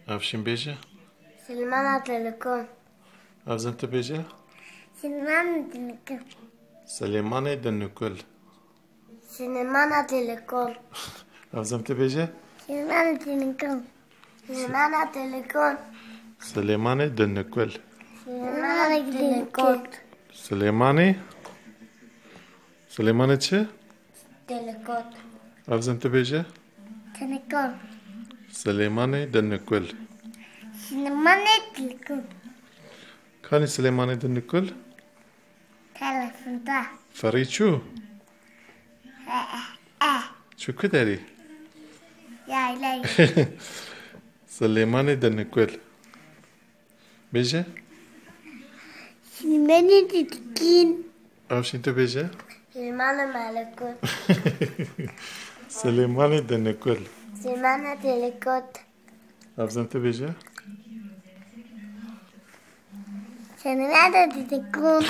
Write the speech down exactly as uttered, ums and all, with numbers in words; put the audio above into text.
Avşîn bêje. Silmana Telikon. Avzin tu bêje. Silmana Telikon. Silêmanê Dinikul. Silêmana Telikon. Avzin tu bêje. Silmana Telikon. Silmana Telikon. Silêmanê Dinikul. Silmana Telikon. Silêmanê. Silêmanê çi? Telikot. Avzin tu bêje. Telikon. Silêmanê Dinikul. Silêmanê Telikon. Kanî Silêmanê Dinikul? Telefonda. Ferî çû? Eh, eh. Çû ku derî? Yaylay. Silêmanê Dinikul. Bêje. Silêmanê Dinikul. Avşîn tu bêje. Silêmanê Melikot. Silêmanê Dinikul. Silêmanê Telikot. Avzin tu bêje. Silêmanê Dinikul.